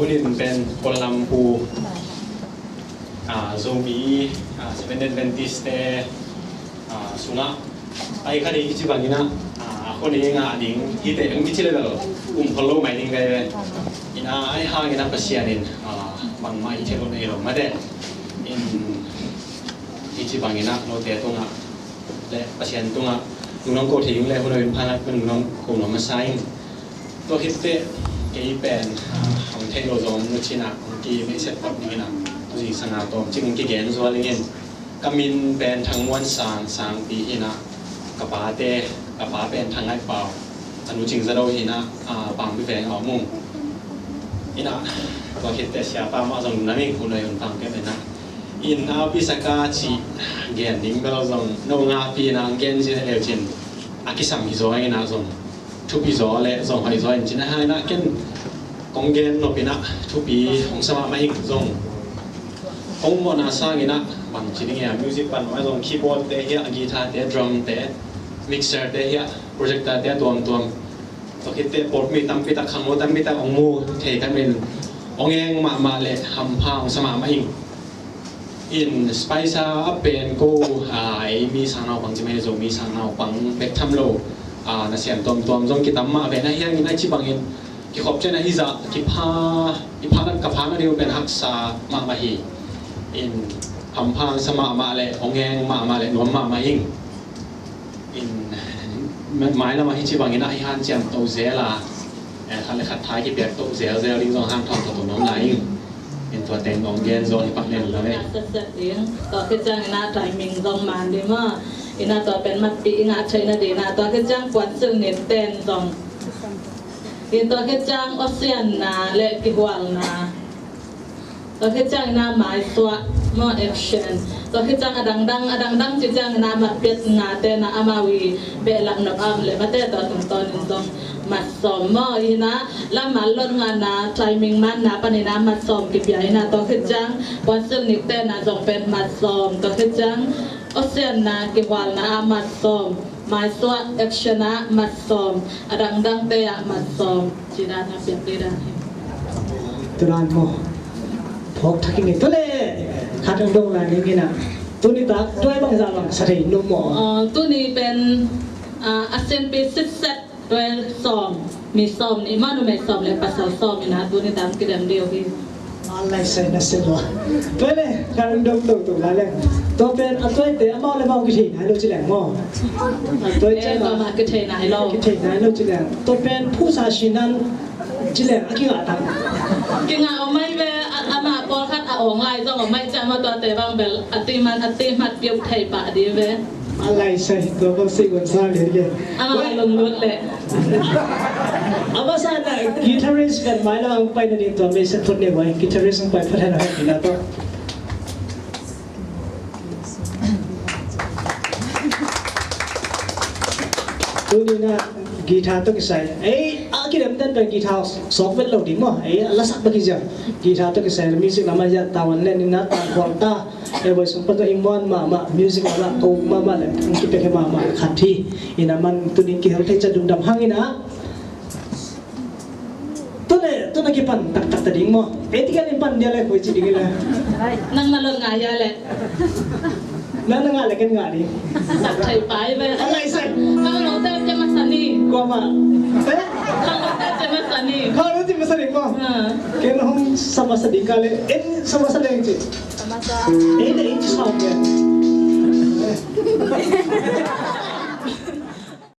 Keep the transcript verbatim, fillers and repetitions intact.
Tunin pen Kuala Lumpur, ah, Zomi, ah, Seventh Day Adventist te, ah, sungah pai kha ding hi ci bangin ah, ah, a khua ding a ding hi te, hong kici le bel um khol lo mai ding ka hi ve. Ina ai hangin ah Pasian in, ah, bangmah hi thei lo na hi lo mate. In hi ci bangin ah note tungah le Pasian tungah nungnong ko thei ding le hun a in phanat man nungnong ko nuam masa in. Tua khit teh kei pen, ah, hong theih lo zong nu cin ah hong kimeihset phot dingin ah, tu zing sanga tawm cik hong kigen zual dingin. Ka min pen Thang Muan Sang, Sangpi hi in ah, ka pa te, ka pa pen Thang Ngai Pau, a nu Cing Za Do hi in ah, ah, Pangpi veng a om ung. In ah, tua khit teh siapa mah zong nam ing, hun a in pang kei pen ah. In ah, pi saka ci gen ding bel zong no nga pi in ah gen ci le cin a kisam hi zaw in ah zong thupi zaw le zong hoih zaw in cin a hang in ah ken kong gen nop in ah thupi hong sa mahmah ing zong. Kong mawhna sangin ah bang ci ding hiam, music pan mah zong keyboard te hiah, guitar te, drum te, mixer te hiah, projector te a tuamtuam. Tua khit teh pawlpi tampi tak, khangno tampi tak hong mu thei ka min, hong eng mahmah le hampha hong sa mahmah ing. In Spicer a pen ko, ah, ei mi sangnaupang ci mai, Zomi sangnaupang bek tham lo, ah, nasem tuamtuam zong kitam mah ve na hiang in a ci bangin kikhop cian a hi zah kipha, i pha, ka pha na ding pen haksa mahmah hi. In hampha sa mahmah le hong eng mahmah le nuam mahmah ing. In mailam ah hi ci bangin ah i hanciam to zel a, eh, khat le khat tha kipiak to zelzel ding zong hang thawng to to nuam lai ing. In tua teng hong gen zaw hi pak len lo ve. Tua khit ciang in ah timing zong man ding maw. In ah tua pen matpih i ngah theihna ding in ah tua khit ciang puansilh nit ten zong. In tua khit ciang awsianna le kihualna. Tua khit ciang in ah maisuah maw, action. Tua khit ciang a dangdang, a dangdang ci ciang in ah matpiat nga te in ah amau i behlap nop a om le mate tua tungtawn in zong mat sawm maw. In ah lammal lot ngahna, timing manna pan in ah mat sawm kipia in ah tua khit ciang puansilh nit te in ah zong pen mat sawm. Tua khit ciang awsianna, kihualna ah mat sawm. Maisuah, action ah mat sawm, a dangdangte ah mat sawm. Ci dan a piak ding dan hi. Tu dan maw. Phawk thak ing e. Tu le khat hong dong lai ning in ah. Tuni tak tuai bangzah bang sa thei nuam maw? Aw, tuni pen, ah, a sianpi sitset tuai sawm. Mi sawm nih maw, numei sawm le pasal sawm in ah tuni tak kidem ding uh hi. A lai sai na se lua. Tua le, ka rung dong to to la le. Tua pen a tuaite amau le amau kithei nai lo ci leng maw. A tuaite eh, amau mah kithei nai lo. Kithei nai lo ci leng. Tua pen phusa sinan ci leng a kingah tak. Kingah om mai ve, a, amah pawlkhat a awng lai zong om mai ciang maw tuate bang bel a ti man a ti mat piuk thei pah ding ve. A lai sai, tua bang si gon sa lian lian. Amah a lunglut leh. A masa na guitarist kan mai lam ang pai na ding tua mei set phot ne wai. Guitarist ang pai phot hana hot ina to. Tuni na guitar to kisai. Ei, a kidem den pen guitar sok vet lo ding maw. Ei, a lasak baki zia. Guitar to kisai. Music lama zia tawan len ina tan kuang ta. Ei, voi sung pa to ing muan mahmah. Music lama ko mahmah le. Ang kipek he mahmah khat hi. Ina man tuni kihel thei ca dum dam hang ina. Tuna, tuna kipan taktak ta ding maw. Ei, tikan in pan dia le koi ci ding ina. Nang na lon ngai ya le. Nang na ngah le ken ngah ding. Sak thei pai ve. A lai sai. Khang lo te te masa ni. Kua ma. Eh? Khang lo te te masa ni. Khang lo te masa ni maw. Ha. Ken hong sa masa ding ka le. En sa masa ding ci. Sa masa. Ei, ei ci sa ke.